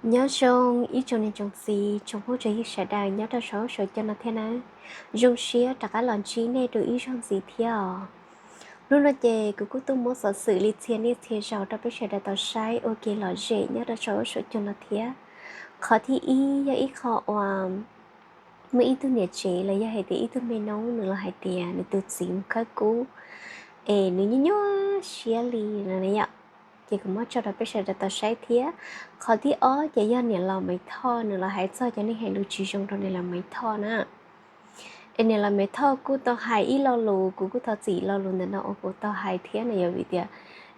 Nyob zoo ib tsoom niam tsoom txiv tsoom phooj tsoom ywg sawv daws nyob rau saum huab saum cua no thiab nawb. Zoo siab rov qab los ntsib nej dua ib zaug ntxiv thiab os. Hnub no ces kuv kuj tuaj muab xov xwm li txhia niaj txhia zaus rau peb sawv daws tau saib ua kev lom zem nyob rau saum huab saum cua no thiab. Qhov thib ib yog ib qho uas muaj ib tug niam tsev los yog hais tias ib tug me noob nws los hais tias nws tus txiv mus khawb kub es nws nyuaj nyuaj siab li no na yom. Ces kuv muab tso rau peb sawv daws tau saib thiab. Qhov thib ob ces yog niam laus Maiv Thoj nws los hais txog cov neeg hais lus tsis zoo rau niam laus Maiv Thoj na. Es niam laus Maiv Thoj kuj tau hais ib lo lus, kuv kuj thov txim lo lus ntawm no uas kuv tau hais thiab na yom, vim tias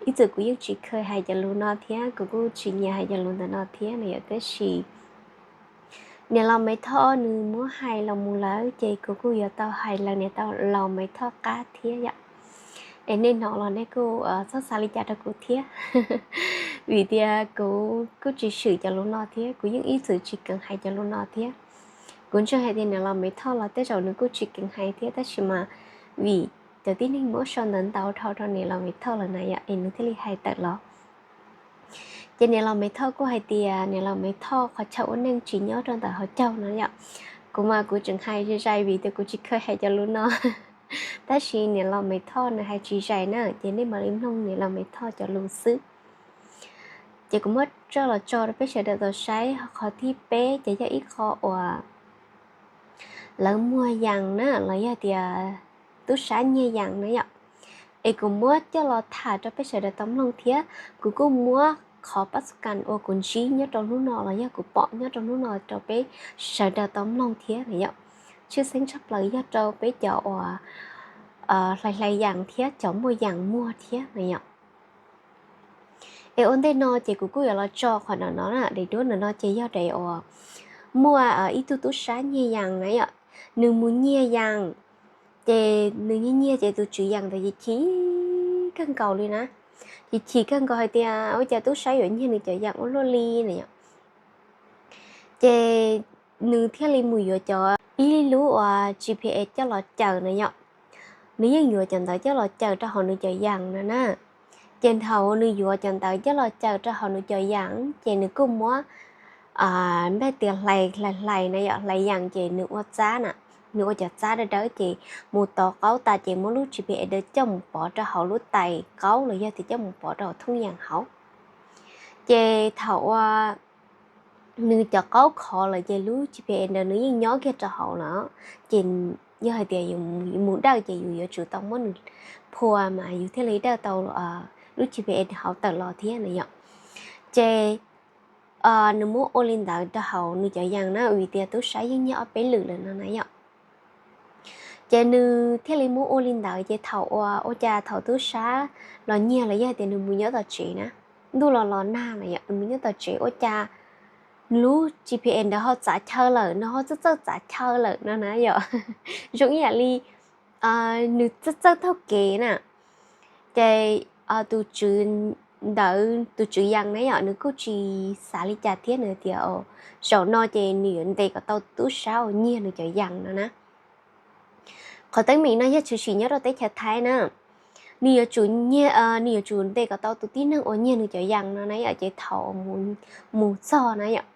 ib txwm kuv yeej tsis kheev hais cov lus no thiab kuv kuj tsis nyiam hais cov lus ntawm no thiab na yom, tab sis niam laus Maiv Thoj nws muab hais los mus lawm ces kuv kuj yuav tau hais lawv niam laus Maiv Thoj qab thiab yom. Es nej hnov los nej kuj txhob xav li cas rau kuv thiab, vim tias kuv kuj tsis swm cov lus no thiab kuv yeej ib txwm tsis kheev hais cov lus no thiab. Kuv ntseeg hais tias niam laus Maiv Thoj los tej zaum nws kuj tsis kheev hais thiab, tab sis mas vim cov tib neeg muab sau ntawv ntau dhau rau niam laus Maiv Thoj lawm na yom, es nws thiaj li hais tawm los. Ces niam laus Maiv Thoj kuj hais tias niam laus Maiv Thoj qhov chaw ua neej tsis nyob rau ntawm hauv caug no yom. Kuv mas kuv tseem hais zais zais vim tias kuv tsis kheev hais cov lus no. Tab sis niam laus Maiv Thoj nws hais tsis zais na, ces nej mam li mloog niam laus Maiv Thoj cov lus xwb. Ces kuv muab tso los tso rau peb sawv daws tau saib. Qhov thib peb ces yog ib qho uas lawv muag yas na los yog tias tub sab nyiag yas na yom. Es kuv muab coj los tham rau peb sawv daws tau mloog thiab kuv kuj muab qhov pab xu kas uas kuv ntsib nyob rau hnub no los yog kuv pom nyob rau hnub no rau peb sawv daws tau mloog thiab na yom. Tshwj xeeb tshaj plaws yog rau peb cov uas hlais hlais yas thiab cov muag yas muag thiab na yom. Es ua ntej no ces kuv kuj yuav los tso qhov ntawm no na, daim duab ntawm no ces yog daim uas muaj ib tug tub sab nyiag yas na yom. Nws mus nyiag yas, ces nws nyiag nyiag ces tus tswv yas ntawd chim kawg nkaus li na. Ces chim kawg nkaus hais tias ua cas tub sab yuav nyiag nws cov yas ua luaj li na yom. Ces nws thiaj li mus yuav cov ib lub uas G P S coj los caws na yom. Nws yeej yuav cov ntawd coj los caws rau hauv nws cov yas no na. Ces thaum nws yuav cov ntawd coj los caws rau hauv nws cov yas ces nws kuj muab npaj tias hlais hlais hlais na yom, hlais yas ces nws ua txab na, nws ua cov txab dawb dawb ces mus tov qaub tas ces muab lub G P S ntawd coj mus pov rau hauv lub tais qaub los yog tias coj mus pov rau hauv thooj yas hauv. Ces thaum uas nws cov qaub khov lawm ces lub G P S ntawd nws yeej nyob kiag rau hauv lawm, ces yog hais tias yus mus dawj ces yus yuav tsum tau muab nws phua mas yus thiaj li dawj tau lub G P S hauv tawm los thiab na yom. Ces nws muab ua li ntawd rau hauv nws cov yas na, vim tias tub sab yeej nyiag ob peb lwm lawm no na yom. Ces nws thiaj li muab ua li ntawd ces thaum uas ua cas thaum tub sab los nyiag los yog tias nws mus nyob tom tsev na, ntuj los los nag na yom, nws mus nyob tom tsev ua cas nws lub G P S ntawd ho txav chaw lawm, nws ho txawj txawj txav chaw lawm no na yom. Zoo ib yam li nws txawj txawj taug kev na. Ces tus tswv ntawd, tus tswv yas na yom, nws kuj tsis xav li cas thiab, nws tias zaum no ces nws yuav ntes kom tau tub sab uas nyiag nws cov yas no na. Qhov teeb meem no yog tshwm sim nyob rau teb chaws Thaib na. Nws yuav tsum nyiag, nws yuav tsum ntes kom tau tus tib neeg uas nyiag nws cov yas no na yom, ces thaum mus txog na yom,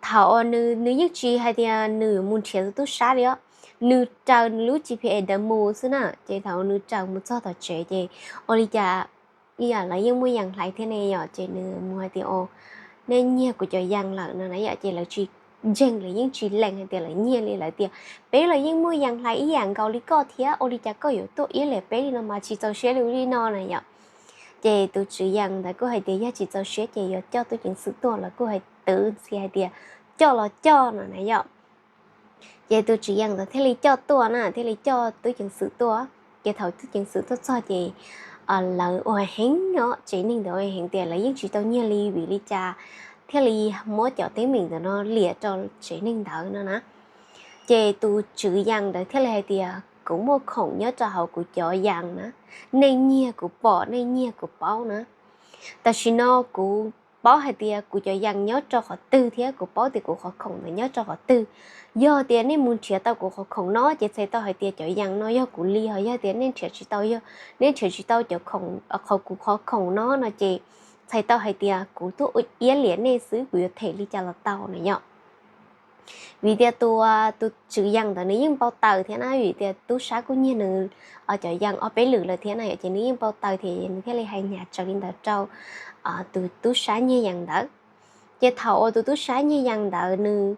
thaum uas nws, nws yeej tsis hais tias nws mus nrhiav tus tub sab li os, nws raws nws lub G P S ntawd mus xwb na. Ces thaum nws raws mus txog tom tsev ces ua li cas ib yam lawv yeej muaj yas hlais thiab ne yom, ces nws mus hais tias, nej nyiag kuv cov yas lawm no na yom, ces lawv tsis ntseeg, lawv yeej tsis lees hais tias lawv nyiag li, lawv tias peb los yeej muaj yas hlais ib yam nkaus li koj thiab, ua li cas koj yuav tuaj iab liam peb li no mas tsis txaus siab li li no na yom. Ces tus tswv yas ntawd kuj hais tias yog tsis txaus siab ces yuav coj tub ceev xwm tuaj, lawv kuj hais twv ntxhi hais tias coj los coj no na yom. Ces tus tswv yas ntawd thiaj li coj tuaj na, thiaj li coj tub ceev xwm tuaj. Ces thaum tub ceev xwm tuaj txog ces lawv ua heev os, tsev neeg ntawd ua heev tias lawv yeej tsis tau nyiag li, vim li cas thiaj li muab cov teeb meem ntawm no liam rau tsev neeg ntawd no na. Ces tus tswv yas ntawd thiaj li hais tias kuv muaj khoom nyob rau hauv kuv cov yas na, nej nyiag kuv pom, nej nyiag kuv paub na. Tam sim no kuv paub hais tias kuv cov yas nyob rau qhov twg thiab kuv paub tias kuv qhov khoom ntawd nyob rau qhov twg. Yog tias nej mus nrhiav tau kuv qhov khoom no ces txhais tau hais tias cov yas no yog kuv li, ho yog tias nej nrhiav tsis tau, yog nej nrhiav tsis tau cov khoom, qhov kuv qhov khoom no no ces txhais tau hais tias kuv tuaj ua iab liam nej xwb, kuv yuav them li cas los tau na yom. Vim tias tus, tus tswv yees ntawd nws yeej npau taws thiab na, vim tias tub sab kuj nyiag nws cov yees ob peb lwm lawm thiab na yom, ces nws yeej npau taws thiab nws thiaj li hais hnyav tawv li ntawd rau tus tub sab nyiag yees ntawd. Ces thaum uas tus tub sab nyiag yees ntawd nws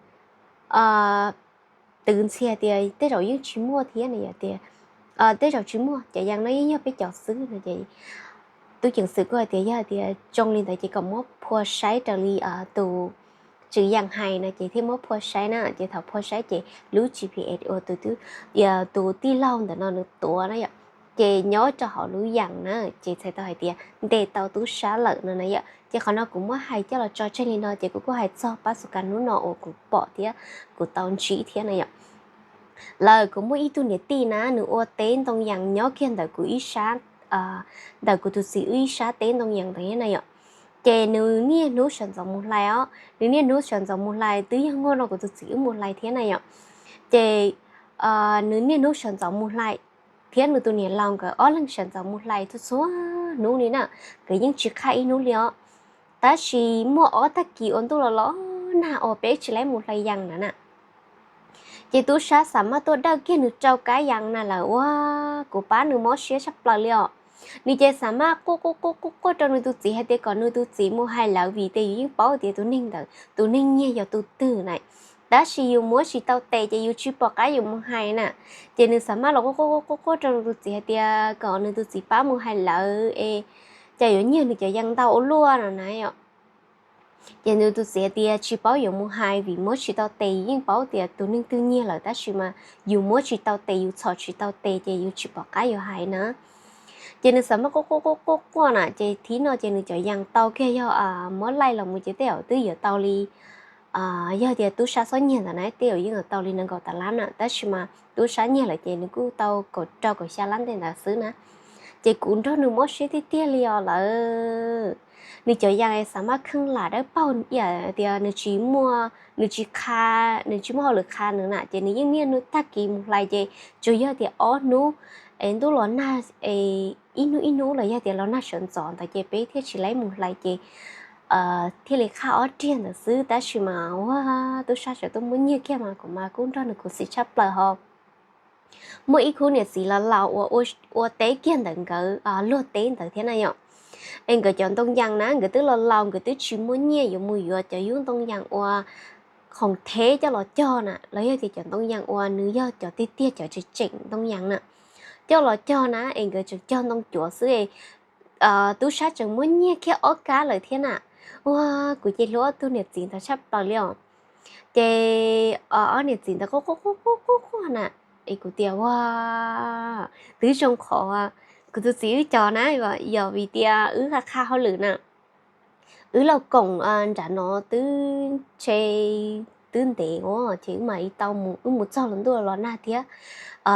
twv ntxhias tias tej zaum yeej tsis muaj thiab na yom, tias tej zaum tsis muaj, cov yees no yeej yog peb cov xwb no ces tub ceev xwm kuj hais tias yog tias zoo li ntawd ces kom muab phua saib raws li tus tswv yees hais no ces thiaj muab phua saib na. Ces thaum phua saib ces lub G P S uas tus tij laug ntawm no nws tuav na yom, ces nyob rau hauv lub yees na, ces txhais tau hais tias ntes tau tub sab lawm no na yom. Ces qhov no kuv muab hais coj los tso tseg li no ces kuv kuj hais txog pab xu kas hnub no uas kuv pom thiab kuv tau ntsib thiab na yom. Lawm kuv muaj ib tug niam tij na, nws ua teb ntoo yees nyob kiag ntawm kuv ib sab, ntawm kuv tus txiv wb ib sab teb ntoo yees ntawd na yom. Ces nws niaj hnub sawv ntxov mus hlais os, nws niaj hnub sawv ntxov mus hlais, twb yog nkuaj no kuv tus txiv wb mus hlais thiab na yom. Ces nws niaj hnub sawv ntxov mus hlais thiab nws tus niam laus nkawd ob leeg sawv ntxov mus hlais txhua txhua hnub li na, nkawd yeej tsis qhaj ib hnub li os. Tab sis muaj ob tag kis uas ntuj los los nag uas peb tsis laib mus hlais yees na na, ces tub sab xav mas tuaj dawj kiag nws rau kab yees na lawm ua, kuv pab nws mob siab tshaj plaws li os. Nws ces xav mas quaj quaj quaj quaj quaj rau nws tus txiv hais tias kom nws tus txiv mus hais lawv vim tias yus yeej paub tias tus neeg ntawd tus neeg nyiag yog tus twg na, tab sis yus muab tsis tau tes ces yus tsis pom qab yus mus hais na. Ces nws xav mas los quaj quaj quaj quaj quaj rau nws tus txiv hais tias kom nws tus txiv pab mus hais lawv es cas yuav nyiag nws cov yees ntau ua luaj no na yom. Ces nws tus txiv hais tias tsis paub yuav mus hais vim muab tsis tau tes, yeej paub tias tus neeg twg nyiag lawm tab sis mas yus muab tsis tau tes, yus txhom tsis tau tes ces yus tsis pom qab yuav hais na. Ces nws xav mas quaj quaj quaj quaj quaj na ces thib no ces nws cov yees tau kiag yog muab laij los mus ces tej zaum twb yuav tau li, yog tias tub sab txhob nyiag ntawd na tej zaum yeej yuav tau li nees nkaum tas lab na, tab sis mas tub sab nyiag lawm ces nws kuj tau kaum rau kaum xya lab ntej ntawd xwb na. Ces kuv nrog nws mob siab tiag tiag li os lawm. Nws cov yees xav mas kheej lam dawb paug tias nws tsis muaj, nws tsis kha, nws tsis muaj hauj lwm kha nws na, ces nws yeej niaj hnub tag kis mus hlais ces tsuas yog tias ob hnub es ntuj los nag es ib hnub ib hnub los yog tias los nag sawv ntxov ntawd ces peb thiaj tsis laib mus hlais ces thiaj li qhaj ob riag ntawd xwb, tab sis mas ua tub sab tseem tuaj muab nyiag kiag mas kuv mas kuj nrog nws khuv xim tshaj plaws ho. Muaj ib khub niam txiv laus laus uas ua teb kiag ntawm nkawd luag teb ntawd thiab na yom. Es nkawd cov ntoo yees na nkawd twb laus laus, nkawd twb tsis muaj nyiaj yuav mus yuav cov yub ntoo yees ua khoom theb coj los cog na, los yog tias cov ntoo yees uas nws yog cov tiag tiag cov tseem tseem ntoo yees na, coj los cog na es nkawd tseem cog ntoo cuav xwb. Tub sab tseem muab nyiag kiag ob kab lawm thiab na. Ua kuv ces hlub ob tug niam txiv ntawd tshaj plaws li os. Ces ob niam txiv ntawd quaj quaj quaj quaj quaj na, es kuv tias ua twb zoo qhov kuv tus txiv wb cov na, yog vim tias wb qha qha hauj lwm na, wb laus koom nram no twb ntshe twb ntev ua ces wb mam li tau mus, wb mus txog los ntuj los nag thiab.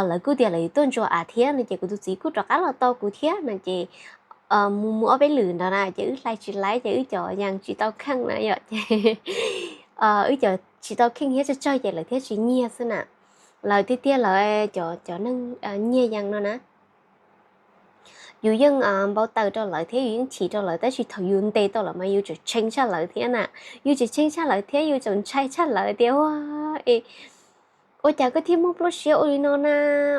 Lawv kuj tias lawv yuav tuaj ntsuas av thiab no ces kuv tus txiv kuj rov qab los tau kuv thiab no ces mus mus ob peb lwm ntawd na ces wb hlais tsis laib ces wb cov yees tsis tau kheej na yom ces wb cov tsis tau kheej thiab tsawg tsawg ces lawv thiaj tsis nyiag xwb na. Lawv tiag tiag lawv cov, cov neeg nyiag yees no na, yus yeej npau taws rau lawv thiab yus yeej chim rau lawv tab sis thaum yus ntes tau lawv mas yus tseem tshee tshaj lawv thiab na. Yus tseem tshee tshaj lawv thiab yus tseem ntshai tshaj lawv tias ua, es ua cas koj thiaj muaj pluaj siab ua li no na?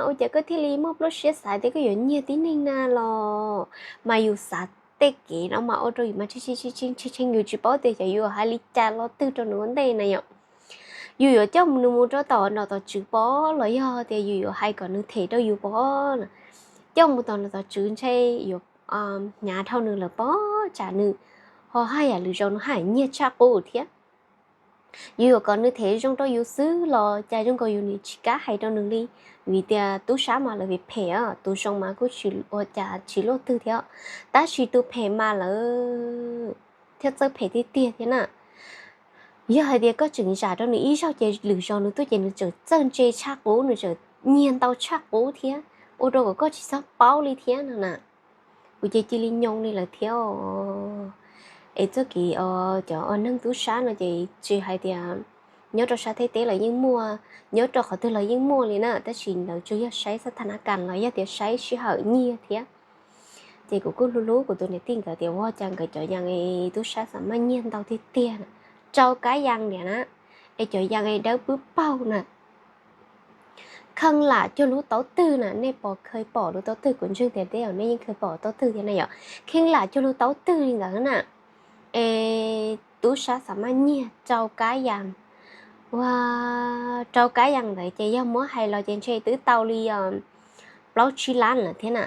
Ua cas koj thiaj li muaj pluaj siab xav tias koj yuav nyiag tib neeg na los? Mas yus xav tej kev no mas ua rau yus mas tshee tshee tshee tshee, yus tsis paub tias xyov yus hais li cas los twg rau nws ua ntej na yom. Yus yuav coj nws mus rau tom nom tom tswv pov los yog tias yus yuav hais kom nws them rau yus pov na. Coj mus tom nom tom tswv ntshe yuav hnyav dhau nws lawm pov tsam nws ho haj yam lwm zaus nws haj yam nyiag tshaj qub thiab. Yus yuav kom nws them zoo rau yus xwb los cas zoo nkaus yus nim tsis kam hais rau nws li. Vim tias tub sab mas lawv phem phem, tus zoo mas kuj tsis ua cas tsis luaj twg thiab, tab sis tus phem mas lawv thiaj txawj phem tiag tiag thiab na. Yog hais tias koj tseem zam rau nws ib zaug ces lwm zaus nws tuaj ces nws tseem txawj ntse tshaj qub, nws tseem nyiag ntau tshaj qub thiab, ua rau kom koj tsis txhob paub li thiab no na. Kuv ces cia li nyoo li lawm thiab. Es txoj kev cov neeg tub sab no ces tsis hais tias nyob rau sab Thaib teb los yeej muaj, nyob rau qhov twg los yeej muaj li na, tab sis ntawd tsuas yog saib xab tha na kas los yog tias saib sij hawm nyiag thiab. Ces kuv kuj hlub hlub kuv tus niam tij nkawd tias ua cas nkawd cov yas es tub sab xav maj nyiag ntau tiag tiag na, rau kab yas niam na, es cov yas es dawb pwb paug na. Kheej lam cuag lub taub twg na, nej puas kheev pom lub taub twg? Kuv ntseeg tias tej zaum nej yeej kheev pom taub twg thiab na yom. Kheej lam cuag lub taub twg li ntawd na, es tub sab xav maj nyiag rau kab yas. Ua, rau kab yas ntawd ces yog muab hais los ces ntshe twb tau li plaub tsib lab lawm thiab na.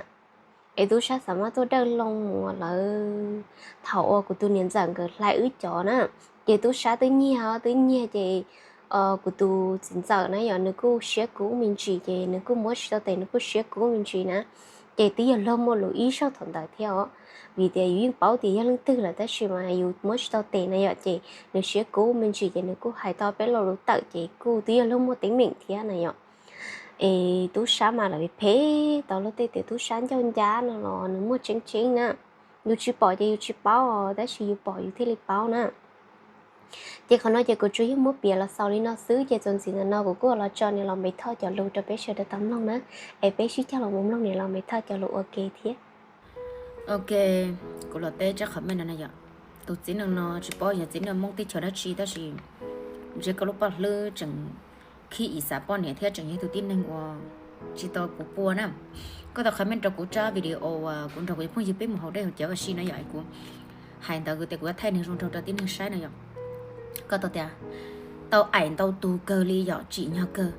Es tub sab xav maj tuaj dawj loo mus lawm. Thaum uas kuv tus niam ntxawm nkawd hlais wb cov na, ces tub sab twb nyiag twb nyiag ces kuv tus txiv ntxawm na yom, nws kuj siab kub me ntsis ces nws kuj muab tsis tau tes, nws kuj siab kub me ntsis na. Ces twb yog luag muaj lus ib zaug thaum ntawd thiab os, vim tias yus yeej paub tias yog leej twg lawm tab sis mas yus muab tsis tau tes na yom, ces nws siab kub me ntsis ces nws kuj hais tau peb lo lus tawm ces kuj twb yog luag muaj teeb meem thiab na yom. Es tub sab mas lawv phem tau luag tej tias tub sab ncauj ncab no los nws muaj tseeb tseeb na. Yus tsis pom ces yus tsis paub, tab sis yus pom yus thiaj li paub na. Ces qhov no ces kuv tsuas yog muab piav los xaus li no xwb, ces txuas ntxiv ntawm no kuv kuj los tso niam laus Maiv Thoj cov lus rau peb sawv daws tau mloog na, es peb sib cog los mus mloog niam laus Maiv Thoj cov lus ua ke thiab. Ok, kuv los teb tsab qhov meej no na yom. Tus txiv neej no tsis paub yog txiv neej Hmoob teb chaws dab tsi tab sis ntshe koj lub paj hlwb tseem khib ib xav poj niam thiab tseem yog tus tib neeg uas tsis tau puv pua na. Koj tau qhov meej rau kuv tsab video uas kuv nrog kuv cov phooj ywg peb mus haus dej haus cawv ua si no yom, kuv hais ntawd tias kuv yuav thaij neeg zoo nraug rau tib neeg saib no yom. Koj tau tias tau aim ntau tug kawg li yom, tsim nyog kawg.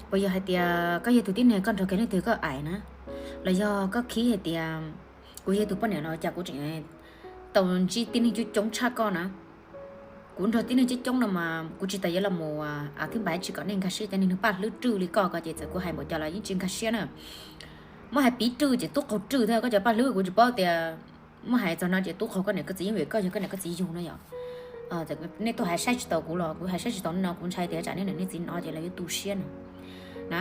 Puas yog hais tias koj yog tus tib neeg koj nrog kiag leej twg koj aim na, los yog koj khib hais tias kuv yog tus poj niam no cas kuv tseem tau ntsib tib neeg coob coob tshaj koj na. Kuv nrog tib neeg coob coob no mas kuv tsis tas yuav los mus a thwb npais tsis kom nej nkag siab, cov neeg paj hlwb rwj li koj ko ces txawm kuv hais npaum cas los yeej tsis nkag siab na. Muab hais piv rwj ces tub qaug rwj thiab, koj cov paj hlwb kuv tsis paub tias muab hais txog no ces tub qaug koj niam koj txiv, yeej vim koj yog koj niam koj txiv yug no yom. Nej tuaj hais saib tsis taus kuv los kuv hais saib tsis taus nej no kuv ntshai tias tsam nej niam nej txiv hnov ces lawv yuav tu siab no na.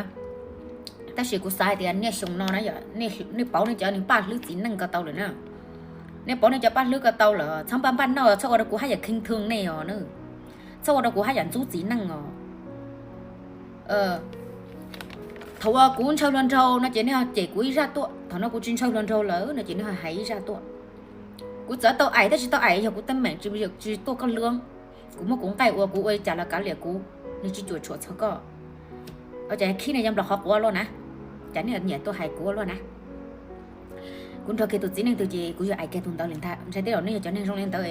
Tab sis kuv xav hais tias niaj xyoo no na yom, nej paub nej cov neeg paj hlwb txiv neej ko tau lawm na. Nej paub nej cov paj hlwb ko tau lawm, txhob npaj npaj noj, txhob ua rau kuv haj yam kheej thwj nej os na. Txhob ua rau kuv haj yam ntxub txiv neej os. Thaum uas kuv ntshaw hluas nraug no ces nej ho cem kuv ib zaj tuaj, thaum no kuv tsis ntshaw hluas nraug lawm no ces nej ho hais ib zaj tuaj. Kuv txawm tau aim thiab tsis tau aim yog kuv teeb meem, tsis tuaj koj lub. Kuv muab kuv nqaij ua, kuv ua li cas los kav liam kuv, nws tsis cuam tshuam txog koj. Ua cas khib no yog nplos qhov quav luaj na, cas nej nyiam tuaj hais kuv ua luaj na. Kuv nrog kiag tus txiv neej twg ces kuv yuav aim kiag tus ntawd li ntag. Ntshai tej zaum nej yog cov neeg zoo li ntawd,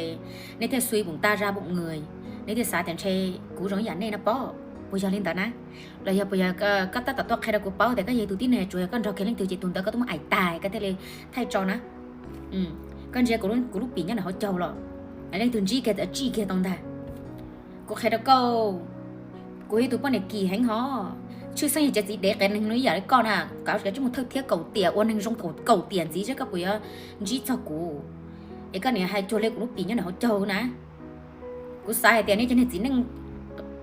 nej thiaj xui pum ta za pum nws, nej thiaj xav tias ntshe kuv zoo ib yam nej no pob. Puas yog li ntawd na? Los yog puas yog koj tab tom tuaj qhia rau kuv paub tias koj yog tus tib neeg tsuas yog koj nrog kiag leej twg ces tus ntawd koj twb muab aim tas koj thiaj li thaij tso na. Koj ntsia kuv lub pim nyob nram hauv caug los, leej twg ntsib kiag txawm tsij kiag tau ntag. Kuv qhia rau koj, kuv yog tus poj niam kim heev hos. Tshwj xeeb yog cov txiv dev qias neeg no ib yam li koj na, kav tsij mus thawj thiab kaum tiam ua neeg zoo kaum tiam ntxiv seb koj puas yuav ntsib txog kuv. Es koj niam hais cuag li kuv lub pim nyob nram hauv caug na. Kuv xav hais tias nej cov niag txiv neej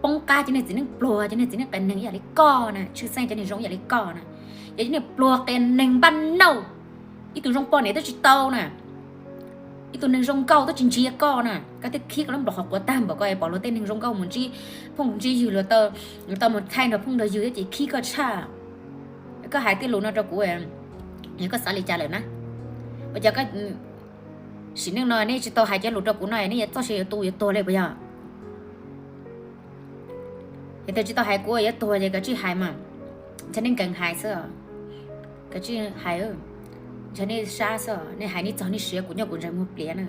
poob qab, cov niag txiv neej pluag, cov niag txiv neej qias neeg ib yam li koj na, tshwj xeeb cov niag zoo ib yam li koj na, yog cov niag pluag qias neeg npaj nauj. Ib tug zoo poj niam twb tsis tau na, ib tug neeg zoo nkauj twb tsis ntsia koj na, koj thiaj khib koj lub nplos qhov quav tag npaum ko es pom luag tej neeg zoo nkauj mus ntsib phooj ntsib ywg, luag tau mus thaij nrog phooj nrog ywg thiab ces khib koj tshaj. Koj hais tej lus no rau kuv, yog koj xav li cas lawm na? Ua cas koj sim neej no nej tsis tau hais cov lus rau kuv no, nej yuav txoj sia yuav tu yuav tuag li puas yog? Yog tias tsis tau hais kuv yuav tuag ces kav tsij hais mas, ntshe nej nkees hais xwb. Kav tsij hais, ntshe nej sab xwb, nej hais nej txog nej siav kuv nyob kuv ntsais muag pliav na.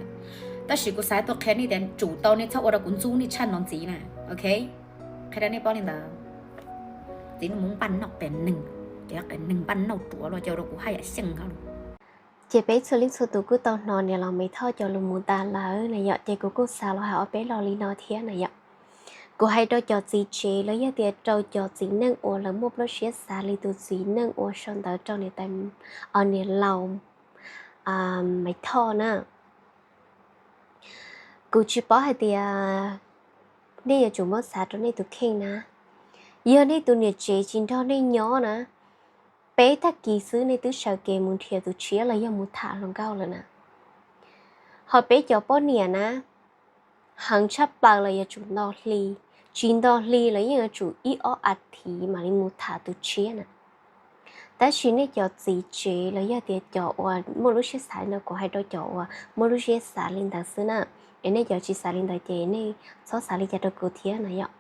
Tab sis kuv xav tuaj qhia nej tias tsum tau nej txhob ua rau kuv ntxub nej tshaj no ntxiv na, ok? Qhia rau nej paub li ntawd. Txiv neej mus npaj nauj qias neeg, cov qias neeg npaj nauj ruam los ua rau kuv haj yam xyeej hos. Ces peb txhua leej txhua tus kuj tau hnov niam laus Maiv Thoj cov lus mus tas lawm na yom, ces kuv kuj xav los hais ob peb lo li no thiab na yom. Kuv hais rau cov txiv tsev los yog tias rau cov txiv neej uas lawv muaj plab siab xav li tus txiv neej uas sau ntawv rau niam tais, niam laus Maiv Thoj na. Kuv tsis paub hais tias nej yuav tsum muab xav rau nej tus kheej na. Yog nej tus niam tsev tsis nrog nej nyob na, peb tag kis xwb nej twb sawv kev mus nrhiav tus tshiab los yog mus tham hluas nkauj lawm na. Ho peb cov poj niam na, heev tshaj plaws los yuav tsum nto hli, tsis nto hli los yeej yuav tsum ib ob a thiv mam li mus tham tus tshiab na. Tab sis nej cov txiv tsev los yog tias cov uas muaj lub siab xav no, kuv hais rau cov uas muaj lub siab xav li ntawd xwb na. Es nej cov tsis xav li ntawd ces nej txhob xav li cas rau kuv thiab na yom.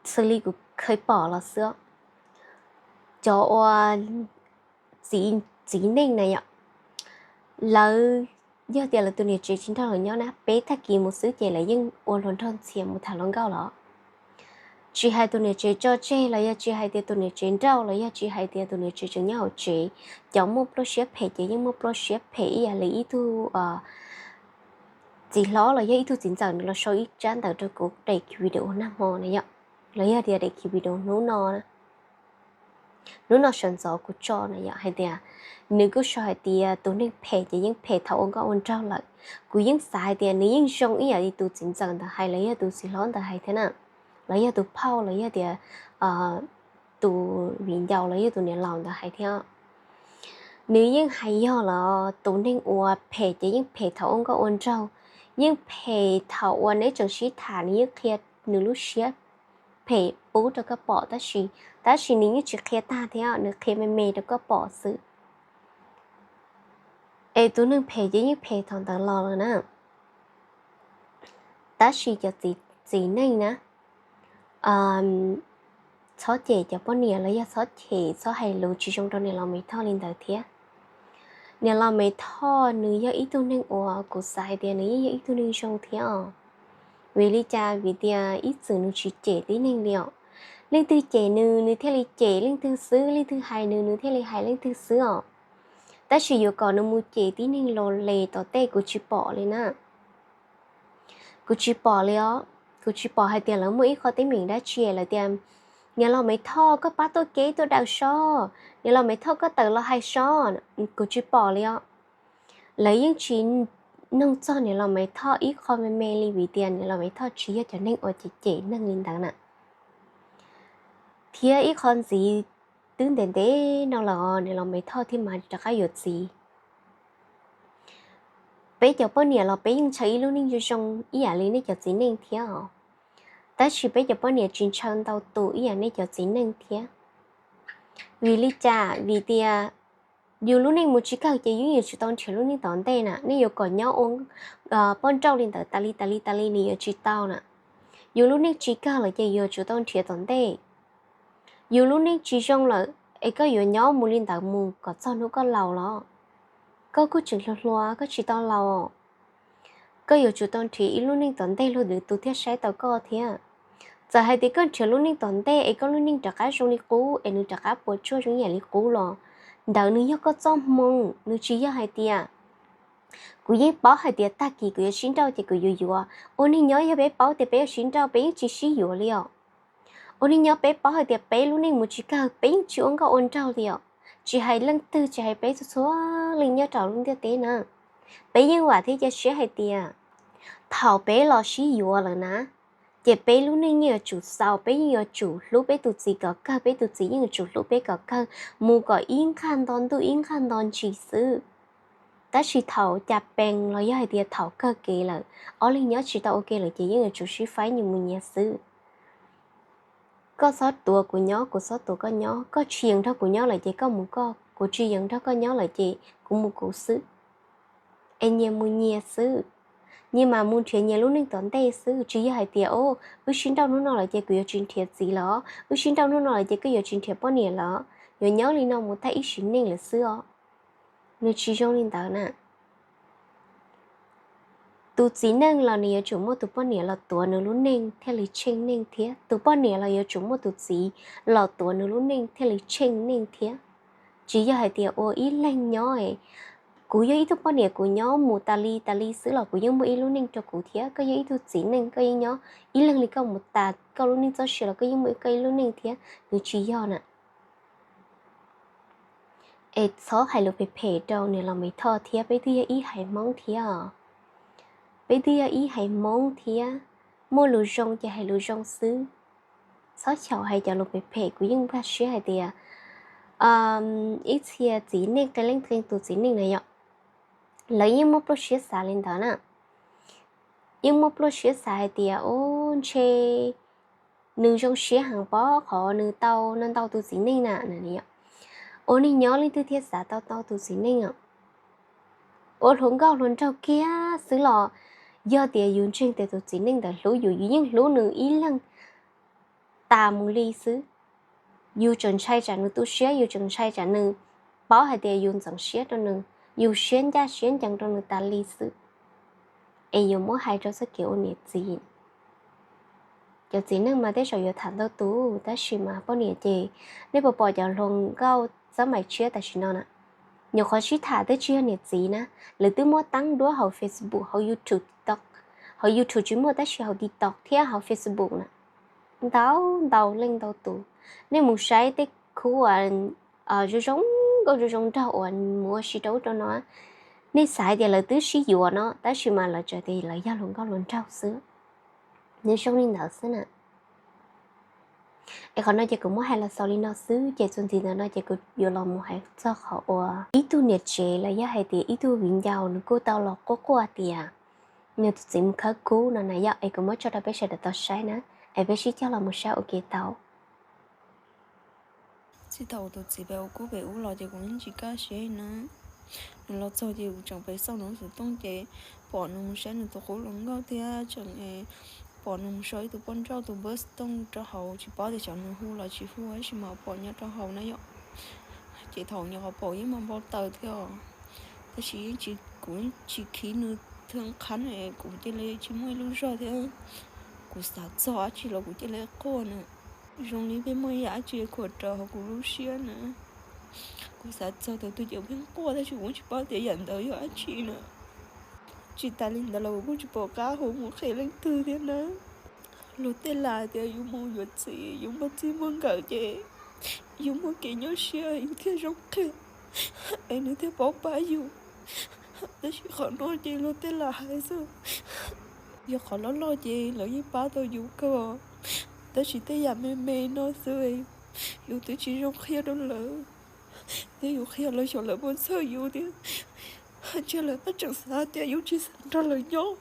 Xws li kuv kheev pom los xwb, cov uas txiv neej na yom, lawv, yog tias lawv tus niam tsev tsis nrog lawv nyob na, peb tag kis mus xwb ces lawv yeej ua hluas nraug ntxhias mus tham hluas nkauj los. Tsis hais tus niam tsev tso tseg los yog tsis hais tias tus niam tsev nrauj los yog tsis hais tias tus niam tsev tseem nyob hauv tsev, cov muaj pluaj siab phem ces yeej muaj pluaj siab phem ib yam li ib tug txiv hlob los yog ib tug txiv ntxawm nws los sau ib tsab ntawv rau kuv daim video nag hmo na yom, los yog tias daim video hnub no, hnub no sawv ntxov kuv tso na yom, hais tias nws kuj sau hais tias tus neeg phem ces yeej phem thaum ua nkauj ua nraug lawm. Kuv yeej xav hais tias nws yeej zoo ib yam li tus txiv ntxawm ntawd hais los yog tus txiv hlob ntawd hais thiab na, los yog tus phauj los yog tias tus viv ncaus los yog tus niam laus ntawd hais thiab. Nws yeej hais yog los tus neeg uas phem ces yeej phem thaum ua nkauj ua nraug, yeej phem thaum uas neb tseem sib tham nws yeej qhia nws lub siab phem pub rau koj pom, tab sis, tab sis nws yeej tsis qhia tag thiab, nws qhia me me rau koj pom xwb. Es tus neeg phem ces yeej phem thaum ntawd los lawm na. Tab sis cov txiv neej na, txhob cem cov poj niam los yog txhob cem txhob hais lus tsis zoo rau niam laus Maiv Thoj li ntawd thiab. Niam laus Maiv Thoj nws yog ib tug neeg uas kuv xav hais tias nws yeej yog ib tug neeg zoo thiab os, vim li cas, vim tias ib txwm nws tsis cem tib neeg li os. Leej twg cem nws, nws thiaj li cem leej twg xwb, leej twg hais nws, nws thiaj li hais leej twg xwb os. Tab sis yuav kom nws mus cem tib neeg los les tom tej kuv tsis pom li na. Kuv tsis pom li os, kuv tsis pom hais tias lawv muaj ib qho teeb meem dab tsi lawv tias, niam laus Maiv Thoj koj pab tuaj kev tuaj daws sob, niam laus Maiv Thoj koj tawm los hais sob, kuv tsis pom li os. Lawv yeej tsis nug txog niam laus Maiv Thoj ib qho me me li vim tias niam laus Maiv Thoj tsis yog cov neeg uas cem cem neeg li ntawd na. Thiab ib qho ntxiv, twb ntev ntev no los niam laus Maiv Thoj thiaj mam rov qab yuav txiv. Peb cov poj niam los peb yeej ntshaw ib lub neej zoo zoo ib yam li nej cov txiv neej thiab os, tab sis peb cov poj niam tsis ntshaw ntau tus ib yam nej cov txiv neej thiab. Vim li cas? Vim tias yus lub neej mus tsis kawg ces yus yuav tsum tau nrhiav lub neej tom ntej na. Nej yuav kom nyob ua poj nrauj li ntawd tas li tas li tas li nws yuav tsis tau na. Yus lub neej tsis kawg lawm ces yuav tsum tau nrhiav tom ntej. Yus lub neej tsis zoo lawm es koj yuav nyob mus li ntawd mus kom txog hnub koj laus los? Koj kuj tseem hluas hluas, koj tsis tau laus. Koj yuav tsum tau nrhiav ib lub neej tom ntej luag lwm tus thiaj saib tau koj thiab. Txawm hais tias koj nrhiav lub neej tom ntej es koj lub neej rov qab zoo li qub es nws rov qab puas tsuaj zoo ib yam li qub los, ntawd nws yog koj txoj hmoo, nws tsis yog hais tias, kuv yeej paub hais tias tag kis kuv yuav sib nrauj ces kuv yuav yuav. Ua neej nyob yog peb paub tias peb yuav sib nrauj peb yeej tsis sib yuav li os. Ua neej nyob peb paub hais tias peb lub neej mus tsis kawg peb yeej tsis ua nkauj ua nraug li os. Tsis hais leej twg, tsis hais peb txhua txhua leej nyob rau lub ntiaj teb na, peb yeej vam thiab cia siab hais tias thaum peb los sib yuav lawm na, ces peb lub neej yeej yuav tsum xaus, peb yeej yuav tsum hlub peb tus txiv kom kawg, peb tus txiv yeej yuav tsum hlub peb kom kawg, mus kom ib nqag nto ntuj ib nqag nto ntsis xwb. Tab sis thaum cas pees los yog hais tias thaum kawg kev lawm, ob leeg nyob tsis tau ua ke lawm ces yeej yuav tsum sib faib nyias mus nyias xwb. Koj txhob tuav kuv nyob, kuv txhob tuav koj nyob, koj tsis yeem nrog kuv nyob lawm ces koj mus koj, kuv tsis yeem nrog koj nyob lawm ces kuv mus kuv xwb. Es nyias mus nyias xwb, nyias mam mus nrhiav nyias lub neej tom ntej xwb. Tsis yog hais tias, o, wb sib nrauj hnub no lawm ces kuv yuav tsis nrhiav txiv lawm, wb sib nrauj hnub no lawm ces koj yuav tsis nrhiav poj niam lawm, yuav nyob li no mus tag ib sim neej lawm xwb os. Nws tsis zoo li ntawd na. Tus txiv neej los nws yuav tsum muaj tus poj niam los tuav nws lub neej thiaj li tsheej neej thiab, tus poj niam los yuav tsum muaj tus txiv los tuav nws lub neej thiaj li tsheej neej thiab. Tsis yog hais tias ua ib leeg nyob, kuv yog ib tug poj niam kuv nyob mus tas li tas li xwb los kuv yeej muaj ib lub neej rau kuv thiab, koj yog ib tug txiv neej koj yeej nyob ib leeg li koj mus tas koj lub neej txoj sia los koj yeej muaj koj ib lub neej thiab, nws tsis yog na. Es txhob hais lus phem phem rau niam laus Maiv Thoj thiab, peb twb yog ib haiv Hmoob thiab os. Peb twb yog ib haiv Hmoob thiab, muaj lus zoo ces hais lus zoo xwb. Txhob xyaum hais cov lus phem phem, kuv yeej nkag siab hais tias ib txhia txiv neej qee leej qee tus txiv neej na yom, lawv yeej muaj pluaj siab xav li ntawd na. Yeej muaj pluaj siab xav hais tias, u, ntshe nws zoo siab heev pob qhov nws tau ntau tus txiv neej na. Ua neej nyob leej twg thiaj xav tau ntau tus txiv neej os? Ua hluas nkauj hluas nraug kiag xwb los yog tias yus ntseeg tias tus txiv neej ntawd hlub yus, yus yeej hlub nws ib leeg tas mus li xwb. Yus tseem ntshai tsam nws tu siab, yus tseem ntshai tsam nws paub hais tias yus ntxeev siab rau nws, yus siab ncaj siab ncees rau nws tas li xwb. Es yuav muab hais rau txoj kev ua niam txiv. Cov txiv neej mas tej zaum yuav tham ntau tus, tab sis mas poj niam ces nej puas pom cov hluas nkauj xab maim tshiab tam sim no na, nyuam qhuav sib tham twb tsis yog niam txiv na, lawv twb muab teeb duab hauv Facebook, hauv YouTube, TikTok, hauv YouTube tsis muaj tab sis hauv TikTok thiab hauv Facebook na, ntau ntau leej ntau tus. Nej mus saib tej khub uas zoo zoo nkauj zoo zoo nraug uas mus ua si rau ub rau no, nej xav hais tias lawv twb sib yuav no tab sis mas lawv tsuas tias lawv yog hluas nkauj hluas nraug xwb. Nws zoo li ntawd xwb na. Es qhov no ces kuv muab hais los xaus li no xwb, ces txuas ntxiv ntawm no ces kuv yuav los mus hais txog qhov uas ib tug niam tsev los yog hais tias ib tug viv ncaus nws kuj tau los quaj quaj tias nws tus txiv mus khawb kub no na yom. Es kuv muab tso rau peb sawv daws tau saib na, es peb sib cog los mus saib ua ke tau. Txij thaum tus txiv pem ua kub pem ub los ces kuv yeej tsis kaj siab na. Nws los txog ces kuv tseem pem xauj nws lub xov tooj ces pom nws mus saib nws tus qub hluas nkauj thiab tseem pom nws mus sau ib tug poj nrauj tus npawb xov tooj rau hauv, tsis paub tias xyov nws hu los tsis hu tab sis mas pom nyob rau hauv na yom. Ces thaum nyuam qhuav pom yeej mas npau taws thiab os. Tab sis yeej tsis, kuv yeej tsis khib nws thiab qhab na, kuv cia li tsis muaj ib lub zog thiab. Kuv xav txog dab tsi los kuv cia li quaj na. Zoo li pheej muaj ib yam dab tsi khuam raws hauv kuv lub siab na. Kuv xav txog thaum twg ces kuv pheej quaj tab sis kuv tsis paub tias yam ntawd yog dab tsi na. Tsis tas li ntawd los kuv kuj tsis pom qab hu mus qhia leej twg thiab na. Luag tej lam tias yus mus yuav txiv yus muaj txij muaj nkawm ces yus muaj kev nyuaj siab yus thiaj zoo qhia es nws thiaj paub pab yus. Tab sis qhov no ces luag tej lam hais xwb, yog qhov loj loj ces lawv yeej pab tau yus kawg, tab sis tej yam me me no xwb yus twb tsis zoo qhia rau lawv, thiab yus qhia lawv xyov lawv puas txhawj yus thiab, ntshe lawv pab tseem xav tias yus tsis xav nrog lawv nyob.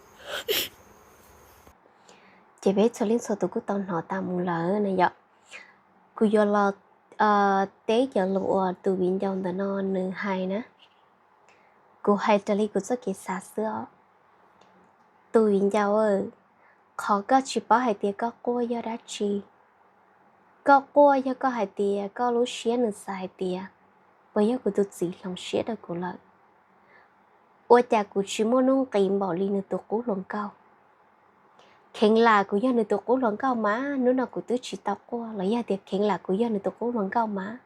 Ces peb txhua leej txhua tus kuj tau hnov tas mus lawm na yom. Kuv yuav los teb cov lus uas tus viv ncaus ntawm no nws hais na. Kuv hais raws li kuv txoj kev xav xwb os. Tus viv ncaus, qhov koj tsis paub hais tias koj quaj yog dab tsi? Koj quaj yog koj hais tias koj lub siab nws xav hais tias, puas yog kuv tus txiv hloov siab rau kuv lawm? Ua cas kuv tsis muaj nuj nqis npaum li nws tus qub hluas nkauj? Kheev lam kuv yog nws tus qub hluas nkauj mas hnub no kuv twb tsis tau quaj, los yog tias kheev lam kuv yog nws tus qub hluas nkauj mas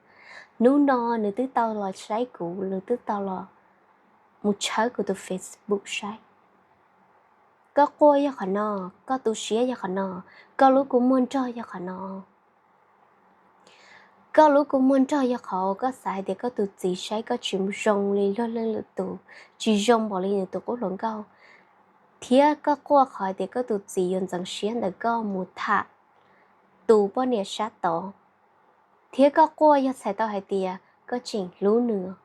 hnub no nws twb tau los saib kuv, nws twb tau los mus tshawb kuv tus Facebook saib. Koj quaj yog qhov no, koj tu siab yog qhov no, koj lub kua muag nrog yog qhov no. Koj lub kua muag nrog yog qhov koj xav hais tias koj tus txiv saib koj tsis zoo li luag leej lwm tus, tsis zoo npaum li nws tus qub hluas nkauj, thiab koj quaj qhov hais tias koj tus txiv yuav ntxeev siab ntawm koj mus tham tus poj niam sab tod, thiab koj quaj yog txhais tau hais tias koj tseem hlub nws.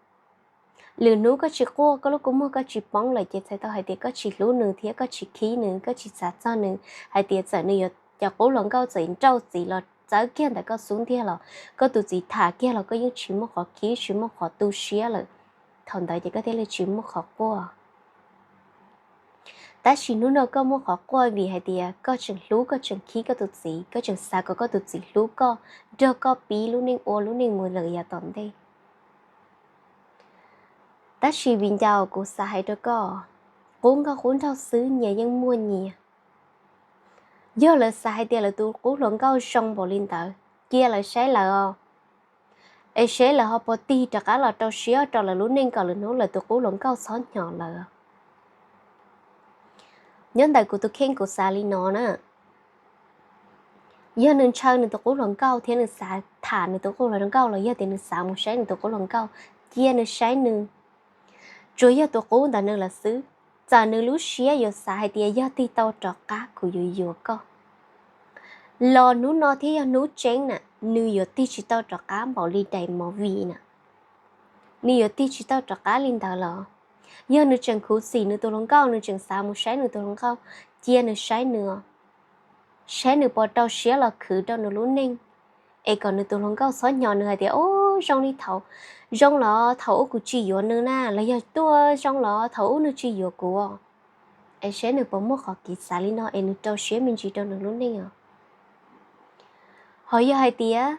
Lwm hnub koj tsis quaj, koj lub kua muag koj tsis poob lawm ces txhais tau hais tias koj tsis hlub nws thiab koj tsis khib nws, koj tsis xav txog nws, hais tias txawm nws yuav cov qub hluas nkauj txawm nrauj txiv los txawb kiag ntawm koj xub ntiag los, koj tus txiv tham kiag los koj yeej tsis muaj qhov khib tsis muaj qhov tu siab lawm. Thaum ntawd ces koj thiaj li tsis muaj qhov quaj. Tab sis hnub no koj muaj qhov quaj vim hais tias koj tseem hlub koj tseem khib koj tus txiv, koj tseem xav kom koj tus txiv hlub koj, nrog koj pib lub neej ua lub neej mus lawm yav tom ntej. Tab sis viv ncaus, kuv xav hais rau koj, qub nkauj qub nraug xwb nyias yeej muaj nyias. Yog lawv xav hais tias lawv tus qub hluas nkauj zoo npaum li ntawd, cia lawv saib lawv os, es seb lawv ho puas tig rov qab los rau siab rau lawv lub neej kom lwm hnub lawv tus qub hluas nkauj txhob hnyo lawv. Nyob ntawm kuv tus kheej kuv xav li no na, yog nws ntshaw nws tus qub hluas nkauj thiab nws xav tham nws tus qub hluas nkauj los yog tias nws xav mus saib nws tus qub hluas nkauj, cia nws saib nws. Tsuas yog tus qub ntawm nws lawm xwb, txawm nws lub siab yuav xav hais tias yog tig tau rov qab kuv yuav yuav koj los hnub no thiab yog hnub tseeb na, nws yuav tig tsis tau rov qab npaum li daim movie na. Nws yuav tig tsis tau rov qab li ntawd los, yog nws tseem khuv xim nws tus hluas nkauj, nws tseem xav mus saib nws tus hluas nkauj, cia nws saib nws os. saib nws puas rau siab los khwv rau nws lub neej, es kom nws tus hluas nkauj txhob hnyo nws hais tias, o, zoo li thaum, zoo los thaum ub kuv tsis yuav nws na, los yog tuaj zoo los thaum ub nws tsis yuav kuv. Es saib nws puas muaj qhov kev xav li no es nws rau siab me ntsis rau nws lub neej os. Ho yog hais tias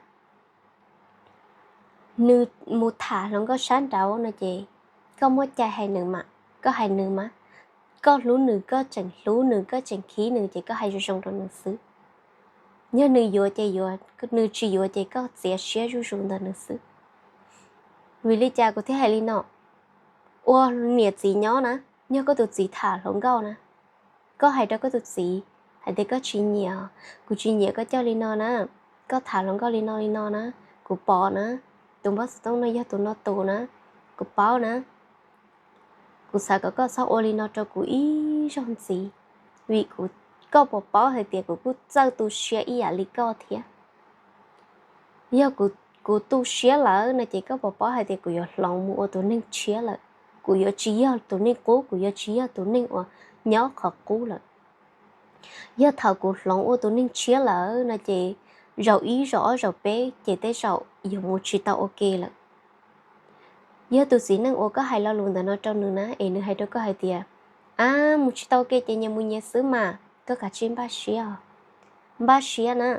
nws mus tham hluas nkauj sab nraud no ces koj muaj cai hais nws mas, koj hais nws mas, koj hlub nws, koj tseem hlub nws, koj tseem khib nws ces koj hais zoo zoo rau nws xwb. Yog nws yuav ces yuav, nws tsis yuav ces koj txiav siab zuj zus ntawm nws xwb. Vim li cas kuv thiaj hais li no? Ua niam txiv nyob na, yog koj tus txiv tham hluas nkauj na, koj hais rau koj tus txiv hais tias koj tsis nyiam, kuv tsis nyiam koj coj li no na, koj tham hluas nkauj li no li no na, kuv pom na, tus npawb xov tooj no yog tus no tus na, kuv paub na, kuv xav kom koj txhob ua li no rau kuv ib zaug ntxiv, vim kuv, koj puas paub hais tias kuv kuj txawj tu siab ib yam li koj thiab. Yog kuv tu siab lawm no ces koj puas paub hais tias kuv yuav hloov mus ua tus neeg tshiab lawm, kuv yuav tsis yog tus neeg qub, kuv yuav tsis yog tus neeg uas nyob qhov qub lawm. Yog thaum kuv hloov ua tus neeg tshiab lawm no ces zaum ib zaum ob zaum peb ces tej zaum yuav mus tsis tau ua ke lawm. Yog tus txiv neej uas koj hais lo lus ntawm no rau nws na es nws hais rau koj hais tias, a, mus tsis tau ua ke ces nyias mus nyias xwb mas, koj kav tsij npaj siab, npaj siab na,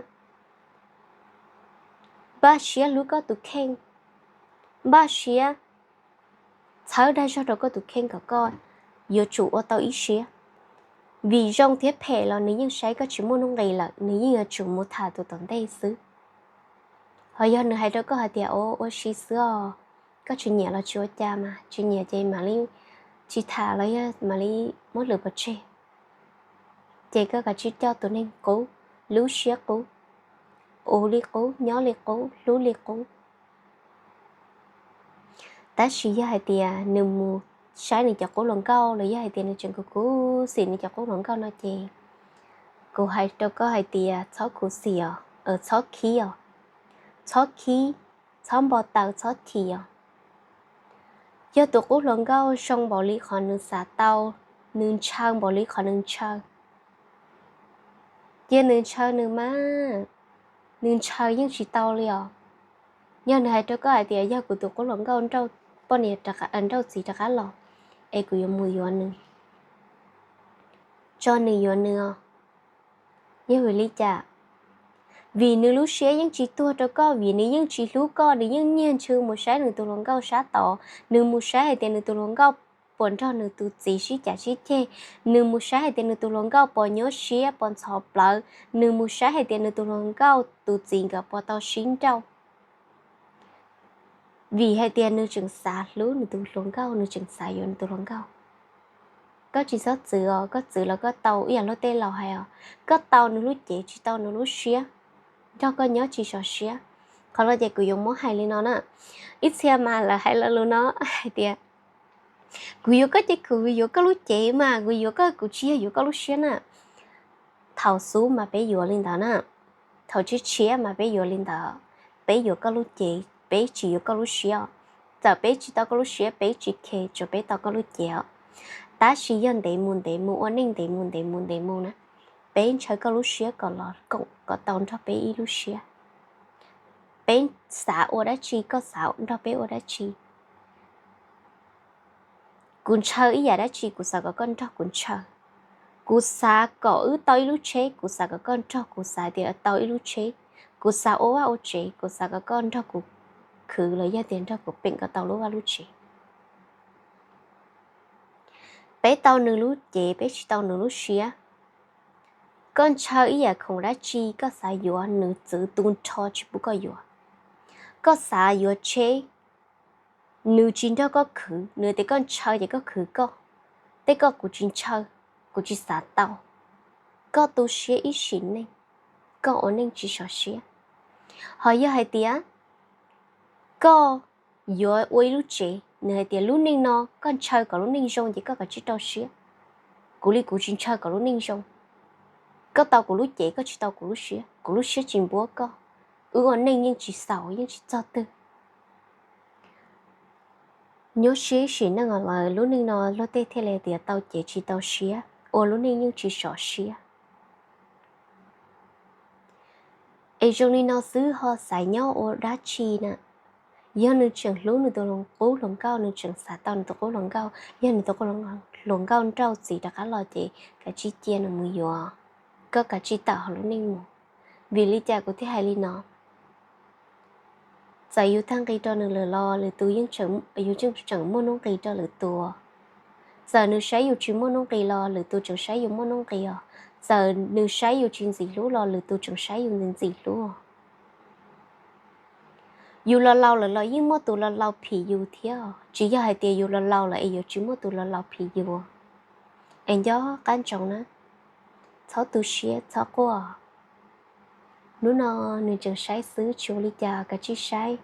npaj siab hlub koj tus kheej, npaj siab txhawb dag zog rau koj tus kheej kom koj yuav tsum ua tau ib siab. Vim zoo thiab phem los nws yeej saib koj tsis muaj nuj nqis lawm, nws yeej yuav tsum mus tham tus tom ntej xwb. Ho yog nws hais rau koj hais tias, o, ua si xwb os, koj tsis nyiam los tsis ua cas mas, tsis nyiam ces mam li tsis tham los yog mam li muab lwm pov tseg, ces koj kav tsij coj tus neeg qub, lub siab qub, ua li qub, nyob li qub, hlub li qub. Tab sis yog hais tias nws mus saib nws cov qub hluas nkauj los yog hais tias nws tseem khuv khuv xim nws cov qub hluas nkauj no ces kuv hais rau koj hais tias txhob khuv xim os, txhob khib os, txhob khib, txhob npau taws, txhob chim os. Yog tus qub hluas nkauj zoo npaum li qhov nws xav tau, nws ntshaw npaum li qhov nws ntshaw, cia nws ntshaw nws mas, nws ntshaw yeej tsis tau li os. Yog nws hais rau koj hais tias yog kuv tus qub hluas nkauj nrauj poj niam, nrauj txiv rov qab los es kuv yuav mus yuav nws, tso nws yuav nws os. Yog vim li cas? Vim nws lub siab yeej tsis tuag rau koj, vim nws yeej tsis hlub koj, nws yeej nyiag ntswg mus saib nws tus hluas nkauj sab tod, nws mus saib hais tias nws tus hluas nkauj puas nrog nws tus txiv sib cav sib ceg, nws mus saib hais tias nws tus hluas nkauj puas nyuaj siab puas ntxhov plawv, nws mus saib hais tias nws tus hluas nkauj tus txiv nkawd puas tau sib nrauj. Vim hais tias nws tseem xav hlub nws tus hluas nkauj, nws tseem xav yuav nws tus hluas nkauj. Koj tsis txhob txwv os, koj txwv los koj tau ib yam luag tej laus hais os, koj tau nws lub cev tsis tau nws lub siab, nrog koj nyob tsis sov siab. Qhov no ces kuv yuav muab hais li no na, ib txhia mas lawv hais lo lus no hais tias, kuv yuav koj ces kuv yuav koj lub cev mas, kuv yuav koj kuv tsis yog yuav koj lub siab na. Thaum xub mas peb yuav li ntawd na, thaum tshiab tshiab mas peb yuav li ntawd, peb yuav koj lub cev, peb tsis yuav koj lub siab. Txawm peb tsis tau koj lub siab peb tsis khe, tsuas peb tau koj lub cev os. Tab sis yog ntev mus ntev mus ua neej ntev mus ntev mus ntev mus na, peb ntshaw koj lub siab kom los koom kom tau nrog peb ib lub siab. Peb xav ua dab tsi koj xav nrog peb ua dab tsi. Kuv ntshaw ib yam dab tsi kuv xav kom koj nrog kuv ntshaw. Kuv xav kom wb tau ib lub tsheb, kuv xav kom koj nrog kuv xav tias tau ib lub tsheb. Kuv xav ua vaj ua tsev, kuv xav kom koj nrog kuv khwv los yog tias nrog kuv peem kom tau lub vaj lub tsev. Peb tau nws lub cev, peb tsis tau nws lub siab. Koj ntshaw ib yam khoom dab tsi koj xav yuav, nws txwv tu nrho tsis pub koj yuav. Koj xav yuav tsheb, nws tsis nrog koj khwv, nws tias koj ntshaw ces koj khwv koj, tej koj kuv tsis ntshaw, kuv tsis xav tau. Koj tu siab ib sim neej, koj ua neej tsis sov siab. Ho yog hais tias koj yuav ua ib lub tsev, nws hais tias lub neej no koj ntshaw kom lub neej zoo ces koj kav tsij rau siab. Kuv li kuv tsis ntshaw kom lub neej zoo. Koj tau kuv lub cev, koj tsis tau kuv lub siab, kuv lub siab tsis npuab koj. Wb ua neej yeej tsis xaus yeej tsis txog twg. Nyuaj siab ib sim neej lawm, lub neej no luag tej thiaj li tias tau cev tsis tau siab, ua lub neej yeej tsis sov siab. Es zoo li no xwb ho xaiv nyob ua dab tsi na? Yog nws tseem hlub nws tus qub hluas nkauj, nws tseem xav tau nws tus qub hluas nkauj, yog nws tus qub hluas nkauj nrauj txiv rov qab los ces kav tsij cia nws mus yuav, koj kav tsij tawm hauv lub neej mus. Vim li cas kuv thiaj hais li no? Txawm yus tag nqi rau nws lawm los lwm tus yeej, yus yeej tseem muaj nuj nqis rau lwm tus. Txawm nws saib yus tsis muaj nuj nqis los lwm tus tseem saib yus muaj nuj nqis os. Txawm nws saib yus tsis ntxim hlub los lwm tus tseem saib yus ntxim ntxim hlub. Yus los laus lawm los yeej muaj tus los laus phim yus thiab. Tsis yog hais tias yus los laus lawm es yuav tsis muaj tus los laus phim yus. Es nco qab ntsoov na, txhob tu siab txhob quaj. Hnub no nws tseem saib xwb tsis ua li cas, kav tsij saib,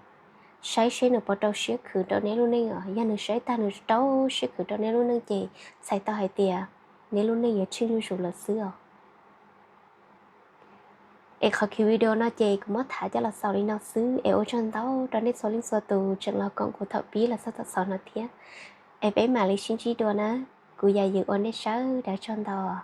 saib seb nws puas rau siab khwv rau neb lub neej os. Yog nws saib tag nws rau siab khwv rau neb lub neej ces txhais tau hais tias neb lub neej yuav tsheej zuj zus lawm xwb os. Es qhov video no ces kuv muab tham coj los xaus li no xwb es ua tsaug ntau rau nej txhua leej txhua tus tseem los koom kuv thaum pib los txog thaum xaus no thiab. Es peb mam li sib ntsib dua na, kuv yog Yws ua nej sawv daws tsaug ntau.